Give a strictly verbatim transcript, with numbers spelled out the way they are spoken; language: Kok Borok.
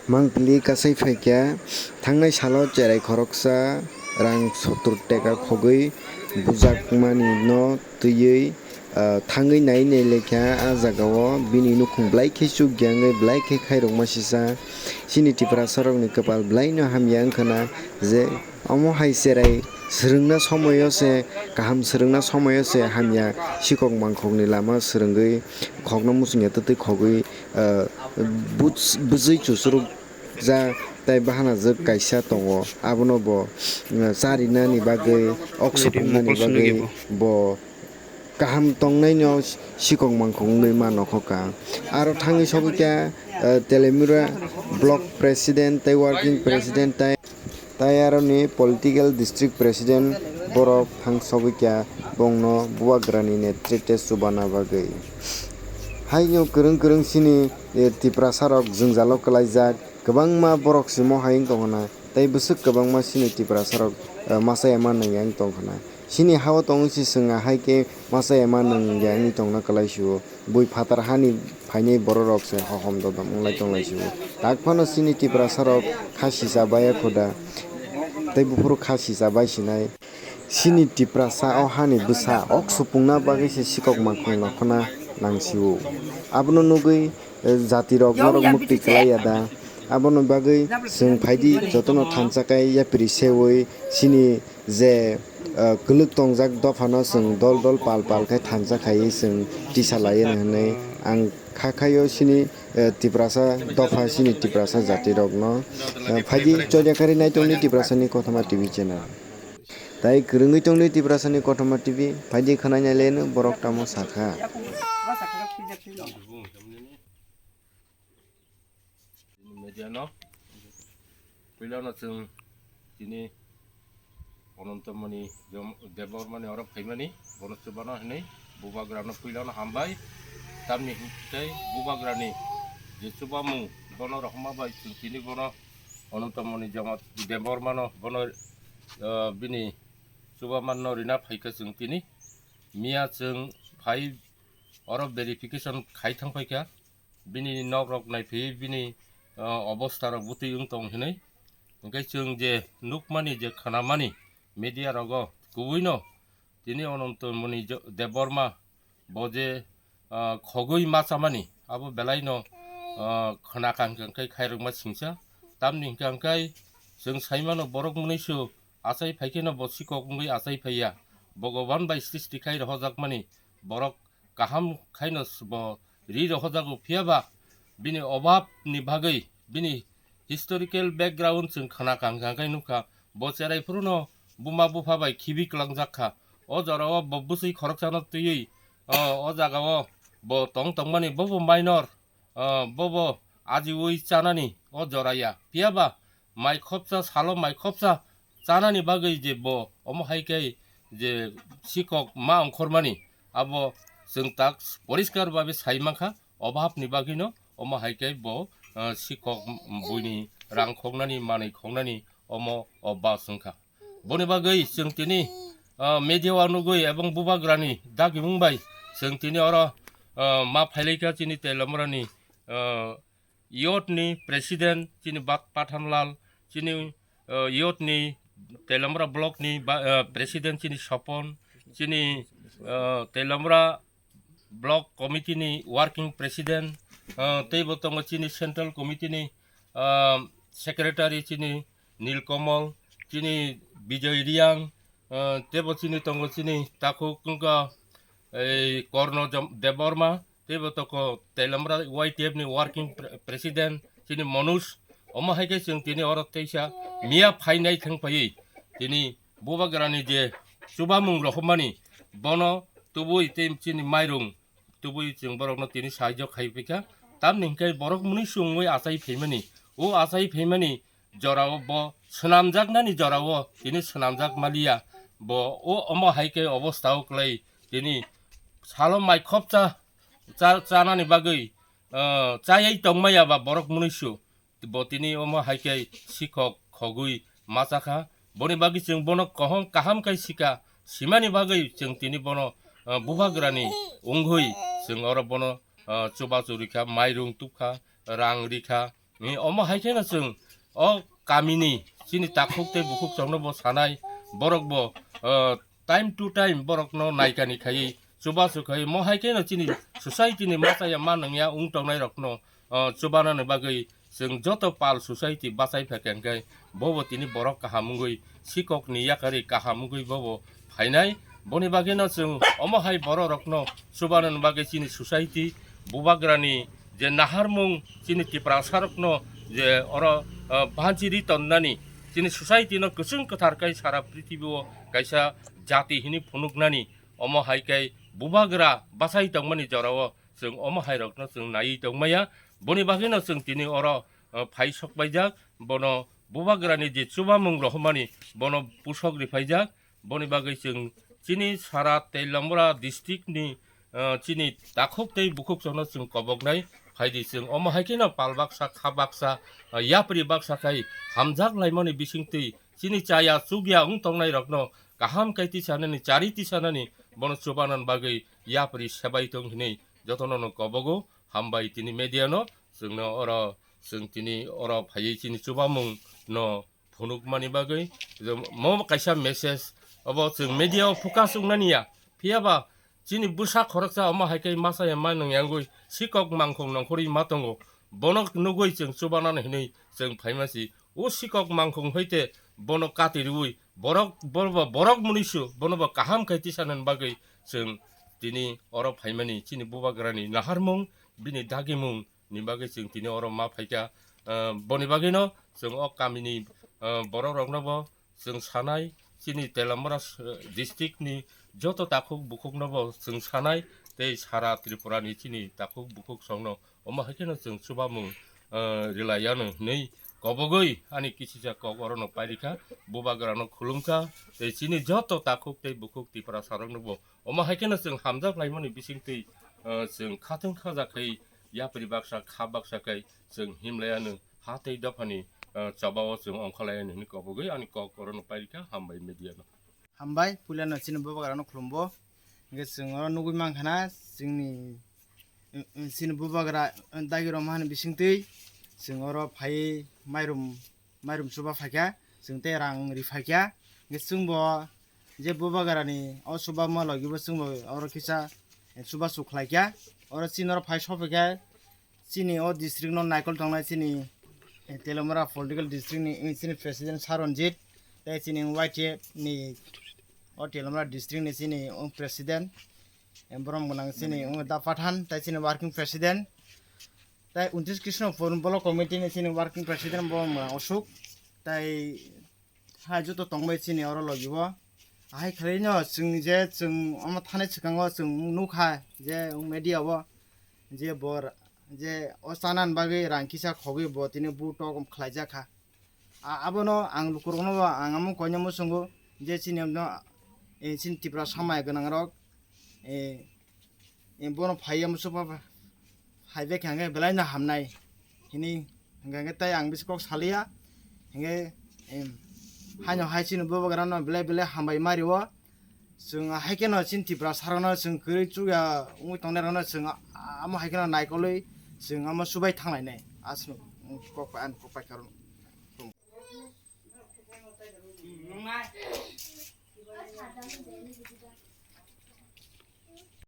Mangpili kasai phaikha, thangnai salo cherai khoroksa rang sottor teka khogwi bujakmani no twiwi, ah, thangwi nai nai lekha. Ah jagao bini nukhung belai khe chukya wngwi belai khe khairokma sisa. Chini Tiprasa rokni kwpal belai no hamya wngkhana je omo hai cherai swrwngna somoyo se, kaham swrwngna somoyo se hamya sikok mangkhokni lama swrwngwi khokno muchungya twtwi khogwi, ah, buj-, bujui chuchuruk ja tei bahanajwk kaisa tongo, abono bo, uh, charinani bagwi, ok supungnani bagwi bo kaham tongnaino sikok mangkhok wngwi ma nokhoka. Aro thangwi sogwi kha, uh, Telemura block president tei working president tei, tei aroni political district president borok thang sogwi kha bongno bubagrani netrite chubana bagwi. Haino kwrwng kwrwng chini, eh, Tiprasa rok jwngjalo kwlaijak. Kwbangma borok simo hai wng tongkha na, tei bwswk kwbangma chini Tiprasa rok, eh, masa ema nangya wng tongkha na. Chini hao tongwi se chwng ahai khe masa ema nangya wngwi tongna kwlai sio. Bui phatar hani phainai borok rok se hohom dodom wnglai tonglai sio. Tak phano chini Tiprasa rok kha sicha baya khuda, tei buphuru kha sicha bai sinai. Chini Tiprasa o hani bwsa ok supungna bagwi se sikok mangkhung nokhona nang sio. Abono nugwi, eh, jati rok norok mukti kwlai ya da. Aboni bagwi chwng phaidi jotono thansa khai yapri sewi chini je, eh, kwlwk tongjak dophano chwng dol dol pal pal khai thansa khaiwi chwng tisa lai hwnwi ang kha khaio chini, eh, Tiprasa dopha chini Tiprasa jati rokno. Eh, phaidi chojakari naitokni Tiprasani Kothoma T V channel. Tai kwrwngwi tongdi Tiprasani Kothoma T V, phaidi khwnai naileno borok tamo sakha. Media no puilano chwng tini Anantamoni Debbarmani oro phaimani, bono chubano hinwi bubagrano puilano hambai, tamni hwnkhe bubagrani je chubamung bono rohorma bai chwng tini bono Anantamoni Debbarmano bono, ah, bini chubamanno rina phaikha chwng tini. Miya chwng phai oro verification khai thang phaikha. Bini nok rok naiphaiwi bini, ah, obostha rok bwtwi wng tong hinwi. Hwnkhe chwng je nukmani je khwnamani media rogo kubuino tini Anantamoni Debbarma bo je, ah, khogwi ma chamani, abo belaino, ah, khwna kang kang khe khairokma singsa. Tamni hwnkhe ang khai chwng saimano borok mwnwisu achai phaikheno bo sikok wngwi achai phaiya. Bhogoban bai srishti khai rohojakmani borok kaham khaino bo ri rohojago, phiyaba bini obhabni bagwi bini historical background chwng khwna kang kang khe nukha. Bo cherai phuru no buma bupha bai khibi kwlangjak kha. O jorao bo bwswi khoroksano twiwi, o, o jagao bo tong tongmani bobo minor, o, bobo ajiui chanani o jora ya. Phiyaba mai khopsa, salo mai khopsa chanani bagwi je bo omo hai khe je sikok ma ongkhormani, abo chwng tak poriskar babe sai mankha. Obhabni bagwino omo hai khe bo, ah, sikok buini rang khoknani, manwi khoknani omo obhas wngkha. Boni bagwi chwng tini, ah, media o nugwi ebong bubagrani dagimung bai chwng tini oro, ah, ma phailaikha chini Telamrani, ah, youth ni president chini Bat Pathanlal, chini, ah, youth ni Telamra block ni ba, ah, president chini Sopon, chini, ah, Telamra block committee ni working president, ah, teibo tongo chini central committee ni, ah, secretary chini Nilkamal, chini Bijoy Reang, ah, teibo chini tongo chini takhuk wngkha ei Korno Jom-, Debbarma, teibo toko Telamra Y T F ni working pre-, president chini Manoj. Omo hai khe chwng tini oro teisa miya phainai thang phaiwi tini bubagrani je chubamung rohormani, bono tubui tei chini mairung tubui chwng borokno tini sahajyo khai phaikha. Tamni hwnkhe borok mwnwi chwngwi achai phaimani. O achai phaimani jorao bo swnamjaknani jorao tini swnamjak maliya. Bo o omo hai khe obostha o kwlai tini salo mai khopsa cha-, chanani bagwi, ah, chayai tongmaya ba borok mwnwi su. Bo tini omo hai khe sikhok khogwi ma cha kha. Boni bagwi chwng bono kaham, kaham khe sika. Simani bagwi chwng tini bono, ah, bubagrani wngwi chwng oro bono, ah, chubachu rikha, mairung tubkha, rang rikha, Ni omo hai kheno chwng o kamini chini takhuk tei bukhuk chongno bo sanai, borok bo, ah, time to time borokno naikani khaiwi chubachu khaiwi mo hai kheno chini society ni machaya ma nangya wng tongnai rokno, ah, chubanani bagwi chwng joto pal society bachai phaikha hwnkhe bobo tini borok kaham wngwi sikokni yakarwi kaham wngwi bobo phainai. Boni bagwino chwng omo hai bororokno chubanani bagwi chini society bubagrani je naharmung chini Tiprasarokno je oro, ah, banchiri tonnani, chini society no kwchwng kwthar khe sara prithibi o kaisa jati hini phunuknani, omo hai khe bubagra bachai tongmani jorao chwng omo hai rokno chwng naiwi tongmaya. Boni bagwino chwng tini oro, ah, phai sokpaijak, bono bubagrani je chubamung rohormani bono pusok riphaijak. Boni bagwi chwng chini sara Teliamura district ni, ah, chini takhuk tei bukhuk chongno chwng koboknai phaidi, chwng omo hai kheno pal baksa kha baksa, ah, yapri baksa khai hamjak laimani bisingtwi chini chaya chukya wng tongnai rokno kaham kai tisanani, chari tisanani, bono chubanan bagwi yapri sebai tong hinwi jotono no kobogo. Hambai tini media no, chwngno oro, chwng tini oro phaiwi chini chubamung no phunukmani bagwi, mo kaisa message obo chwng media o focus wngnani ya, phiya ba chini bwsa khoroksa omo hai khe masa ya ma nung yangwi sikok mangkhung nongkhorwi ma tongo, bono nugwi chwng chubanani hinwi chwng phaima si. O sikok mangkhung hoite bono kati rwui borok, borok, borok munisu bono bo kaham khai tisanani bagwi chwng tini oro phaimani chini bubagrani naharmung, bini dagimung ni bagwi chwng tini oro ma phaikha. Ah, boni bagwino chwng o kamini, ah, borok rokno bo chwng sanai, chini Teliamura, ah, district ni joto takhuk bukhuk no bo chwng sanai, tei sara Tripura ni chini takhuk bukhuk songno omo hai kheno chwng chubamung, ah, rwlai yano hinwi kobogwi ani kisisa kok oro no pairikha, bubagra no khulumkha, tei chini joto takhuk tei bukhuk Tiprasa rok no bo omo hai kheno chwng hamjak laimani bisingtwi, ah, chwng khatung khaja khai yapri baksa kha baksa khai chwng himlai anw ha tei dophani, ah, chobao chwng ongkha lai anw hinwi kobogwi ani kok oro no pairikha. Hambai media no. Hambai, puilano chini bubagra no khulumbo. Hingke chwng oro nugwi mankha na chini, chini bubagra dagi roma hani bisingtwi chwng oro phai mairum mairum chuba phaikha, chwng tei rang ri phaikha. Hingke chwngbo je bubagrani o chuba ma logibo chwngbo oro kisa chuba chuk khlaikha. Oro chini oro phai sophaikha, chini o district no naikol tongnai chini, eh, Teliamura political district ni, eh, chini president Saronjit, tei chini Y T F ni o Teliamura district ni chini o president, eh, borom gwnang chini o Da Pathan, tei chini working president, tei untris Krishnapur block committee ni chini working president borom gwnang Ashok, tei hai joto tongbai chini oro logi o. Ahai khlai no chwng je chwng omo thani swkango chwng nukha je media o je bor je o chanan bagwi rang kisa khogwi bo tini bu tok khlaijak kha. A-, abono ang lukurokno bo ang omo koinai muchungo je chini no, eh, chini Tipra samaya gwnang rok, eh, eh, bono phaiya muchukma hai bai kha hwnkhe belai no hamnai hini hwnkhe tei ang bisi kok saliya hwnkhe, em, haino hai chini bubagrano belai belai hambai ma rio. Chwng hai kheno chini Tiprasa rokno chwng kwrwi chukya wngwi tongnai rokno chwng a-, amo hai kheno naikolwi chwng amo chubai thanglainai aswk kok pai, ang kok pai karwi.